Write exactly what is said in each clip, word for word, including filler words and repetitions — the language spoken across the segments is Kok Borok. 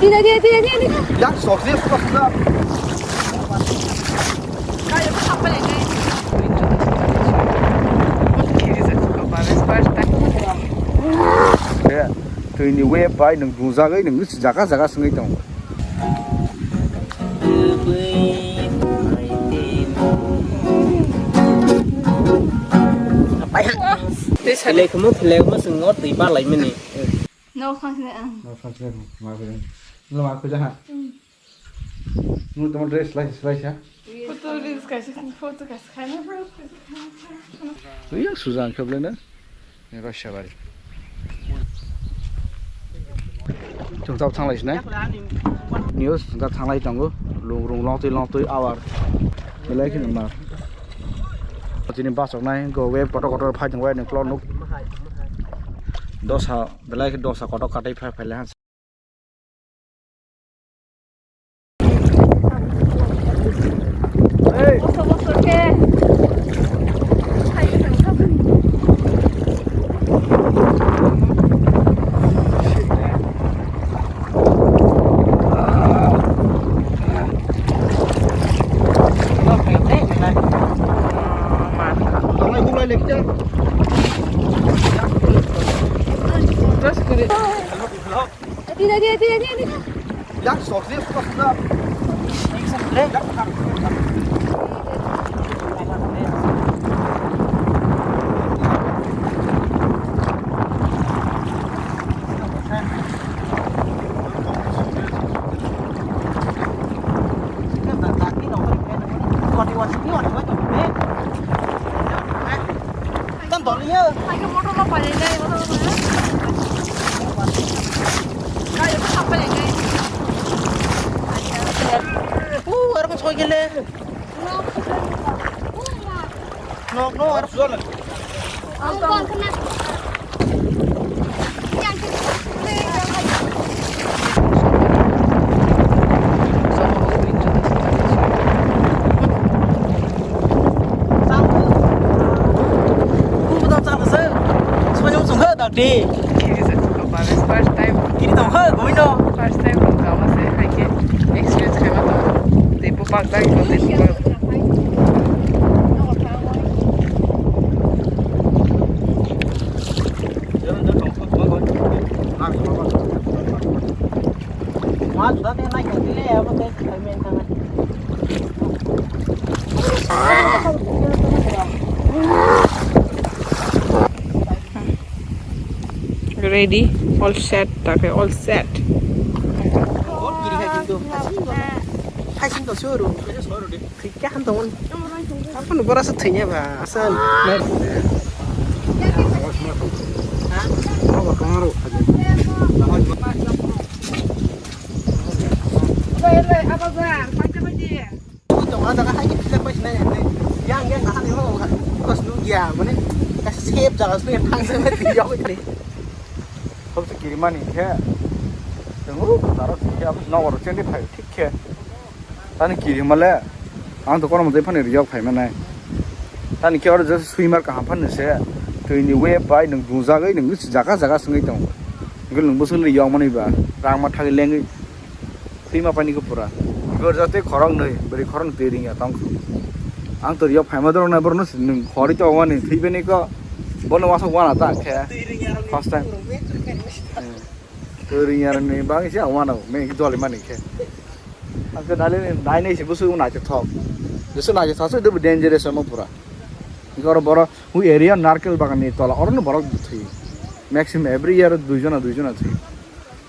Yang sok sih, sok sih. Twi ni wave bai nwng dungjagwi nwng jaga jaga swngwi tongo. Thilai khumung thilai khumung chwng o twi parlaimani. No, khang sini ang. No, khang sini ang. Ma khujang. Lo ma khujang ha. Hmm. Nwng tamo dress slai slai sa. Photo reels kaisa, photo kaisa khaina bro. Yang sujang khablena. Russia bari. Chwng tok thanglai sinai. News da thanglai tongo. Lung rung longtwi longtwi awar. Belai kheno mar. Chini bachok nai go web kotor kotor phai tong wai ni klok nuk. Dosa belai khe dosa kotor katai phai phai le han. Yang sok sih, sok sih. Kan tol iya. Hai ke motor lo paling dai, motor lo paling. Gari lo sampai dai. Uh, orang soi gele. Nok no, orang suara. First time. Kiri tong kha, gomino. First time kama se hai ke experience khaima tong. Tei bupak dai ko tei bupak. Ma juda te nai ko tile abo te khai men ta nai. Ready, all set, ta khe all set. Hai sing to soru. Thwikha han tongo. Aphano borok se thwinai ba asal. Tongo jaga hai khe thilak bai sinai nai. Yang yang nahan ni ho. Kos nu ya mane. Kasi sep jaga sini thang sini yok. Hop se kirimani khe. Tongo taro thik khe abo nogor chengdi phai thik khe. Tani kiri himale, ang to kono motoi phani riyok phai manai. Tani khe oro just swimmer kaham phani se, twi ni wave bai nwng dungjagwi nwng jaga jaga swngwi tongo. Hwnkhe nwng bwswk riyok manwi ba, rang ma thagwi lengwi swima paini khe pura. Gor jatwi khorok nwi, bwrwi khorok nwi twi ringya tong kha. Ang to riyok phaima dorok nai borok no nwng khorwi tongo ani thwi bini khe bono wasok wana ta khe first time. Twi ringya rok ni bagwi se ang wana me doli mani khe. Ang khe nai nai nai se busu naithothok. Busu naithothok se dangerous omo pura. Hwnkhe oro borok o area narkel bagan ni tola oro no borok thwi. Maximum every year dui jona dui jona thwi.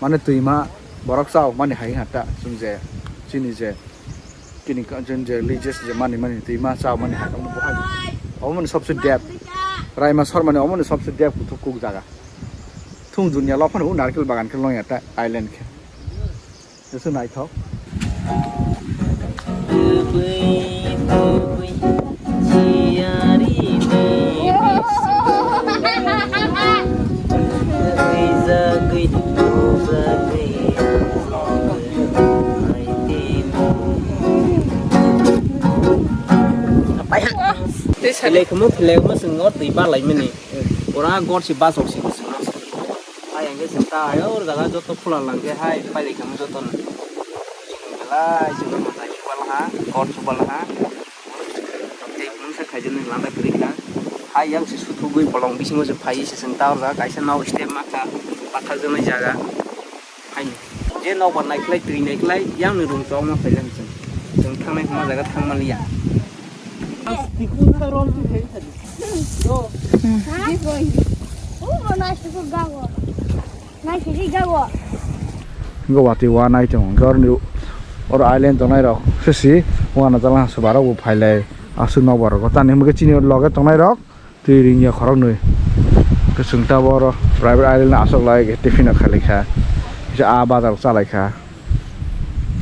Mane twima borok chao mani hai hata chwng je chini je kini ka chwng je religious je mani mani twima chao mani hai omo bohai. Omo mani sobse dep. Raima sor mani omo mani sobse dep kuthuk kuk jaga. Thung dunia lophano o narkel bagan khe longya ta island khe. Jesu naithok. Thilai khumung thilai khumung chwng o twi parlaimani. Pura gor si bachok si. Ayang khe Tai o jaga joto khula lang khe hai pailai kha joto no. Belai chwng no tai chubal ha, kor chubal ha. Tei mungsa khaijani lama kwrwi kha. Hai yang se suthugwi bolong bisingo se phai se chwng ta o jaga kaisa nok step ma kha pathar jani jaga. Haini. Je nokbar naikhlai, twi naikhlai, yang ni room chok ma phaila hinkhe. Chwng thangnai hwnma jaga thang manliya. Gowati wa nai tongo, hwnkhe oroni oro island tongnai rok sesi wana jala subarok bo phailai aswk nokbar rogo tani hwnkhe chini loge tongnai rok. Twi ringya khoroknwi. Hwnkhe chwng tabok oro private island no aswk lai khe tiffin no khailaikha. Kisa ah bazar o chalaikha.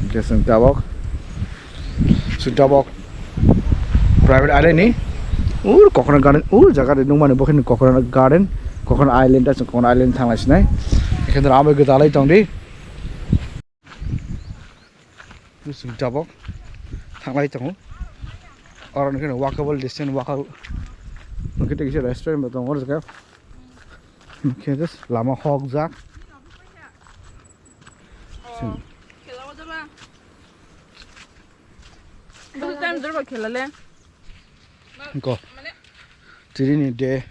Hwnkhe chwng tabok, chwng tabok private island ni ur coconut garden, ur jaga de nukmani bo khe coconut garden, coconut island, ta chwng coconut island thanglai sinai. Khe abo gwdalai tongdi. Chwng tabok thanglai tongo. Oro hwnkhe walkable distance, walkable. Hwnkhe tei kisa restaurant bo tongo oro jaga. Hwnkhe just lama hokjak. Chwng. Hwnkhe tini day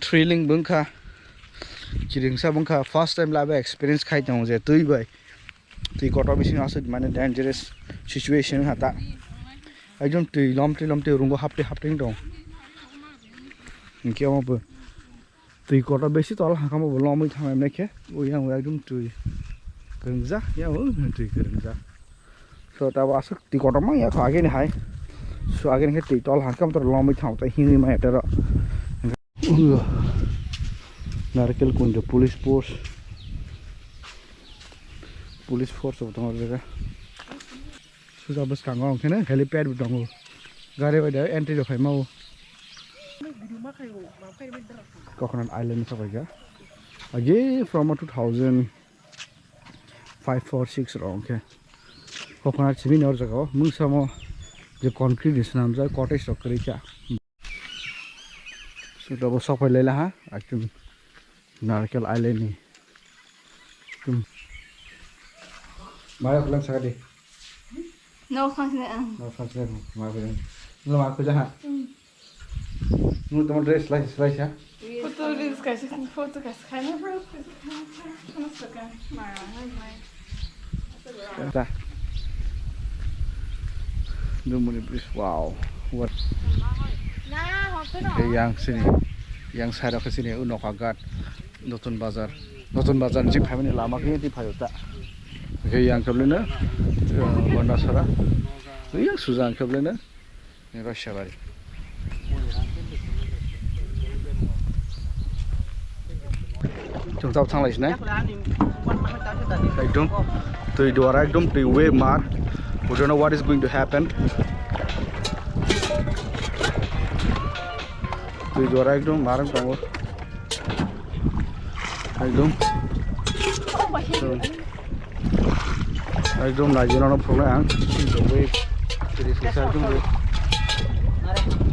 thrilling bo wngkha, kiringsa bo wngkha, first time labo experience khai tongo je twi bai, twi kotor bisingo aswk mane dangerous situation wngkha ta, ekdom twi lomtwi lomtwi rungo haptwi haptwi wng tongo, hinkhe omo bo. Twi kotor besi tol hangkha bo lomwi thanglaimani khe, o yang ekdom twi kwrwngjak, yang o twi kwrwngjak. So, tabo aswk twi kotorma ya kho agini hai. So, agini khe twi tol hangkha bo lomwi thang tei himwi maya tero. Narkel Kunda police post. Police force bo tongo o jaga. Suja bwskango hwnkhe helipad bo tongo. Gari bai da entry rok phaima o. Coconut Island ni sabaikha. Agi from two thousand five, four, six rok hwnkhe. Coconut simi ni o jaga o. Mungsa mo je concrete ni swnamjak cottage rok kwrwi kha. Suda bo sok phai laila ha. Ekdom Narkel Island ni. Ekdom. Maya kulang sakadi. No, khang sini ang. No, khang sini ang. Maya kulang. Lo ma kuja ha. Nung tamo dress lai, lai sa. Photo reels kaisa, photo kaisa khai na bro. Kaisa khai na bro. Kaisa khai na bro. Ta. Dumuni bridge, wow. What? Hey, yang sini. Yang side of sini, Unoka Ghat, Notun Bazar. Notun Bazar ni phaimani lama khe ti phayo ta. Hey, yang kable na. Bandasara. Yang sujang kable na. Ni Roisabari. Chwng tabuk thanglai sinai. Ekdom twi duara ekdom twi wave mar. We don't know what is going to happen. Twi duara ekdom mar wng tongo. Ekdom. Ekdom naijinano phunuknai ang. The wave. It is ekdom wave.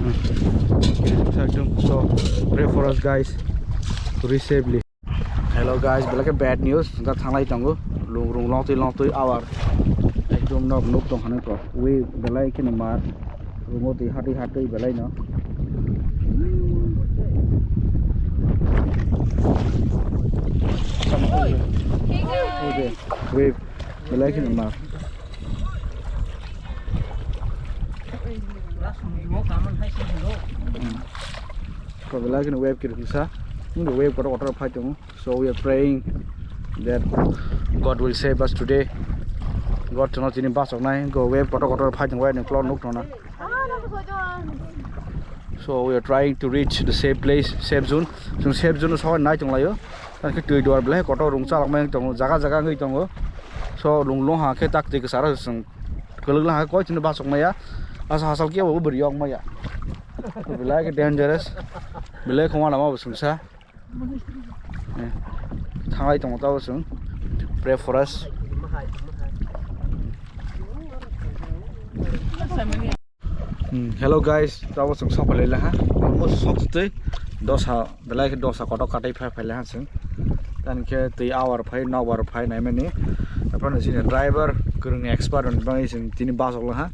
Hmm. It is ekdom. So, pray for us, guys, to reach safely. Hello, guys, belai khe bad news. Da thanglai tongo. Lung rung longtwi longtwi awar. Ekdom nok nuk tong hwnwi kok. Wave belai kheno mar. Room o twi hatwi hatwi belai no. Wave belai kheno ma. Hmm. Ko belai kheno wave kiri kisa. Wave kotor kotor phai tongo. So we are praying that God will save us today. God chwngno chini bachoknai, go wave kotor kotor phai tongo, wave ni ulo nuk tongna. So we are trying to reach the safe place, safe zone. Chwng safe zone o soi nai tonglaio. Tangkhe twi duar belai kotor rung chalok mai tongo, jaga jaga wngwi tongo. So lung lung ha khe tak twi kwcharo chwng kwlwk lang ha khe koi chini bachok maya. Asa hasal kebo bwrwi yok maya. Belai khe dangerous. Belai khongma lama bo chwngsa. Eh, thanglai tongo tabo chwng. Pray for us. Hmm, hello guys, tabo chwng sok phailai laha. Almost sok twi dosa, belai khe dosa kotor katai phai phailai ha chwng. Tani khe twi awar phai, nokbar phai naimani. Aphano chini driver kwrwng expert rokni bagwi chwng tini bachok langha.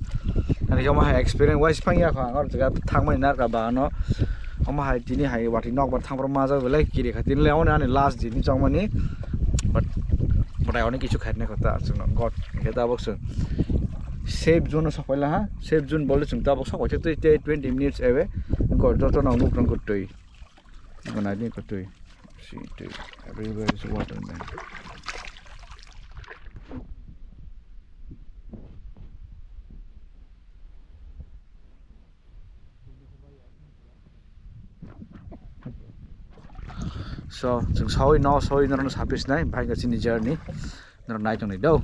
Ani khe omo hai experience wise phang ya kho, ang oro jaga thangmani narwkha ba ano. Omo hai tini hai watwi nokbar thangphru majak belai kiri kha. Tini le omo ani last din ni chongmani. But, but I onek kichu khairnai kho ta chwngno God khe tabok chwng safe zone o sok paila ha. Safe zone bole chwng tabok sok paithak twi tei twenty minutes away. Ko joto no nuk rang ko twi. Ko nai ni ko twi. Si twi. Everywhere is water, man. So, chwng sawi no, sawi norokno sapis nai, bhai chini journey norok nai tongni do.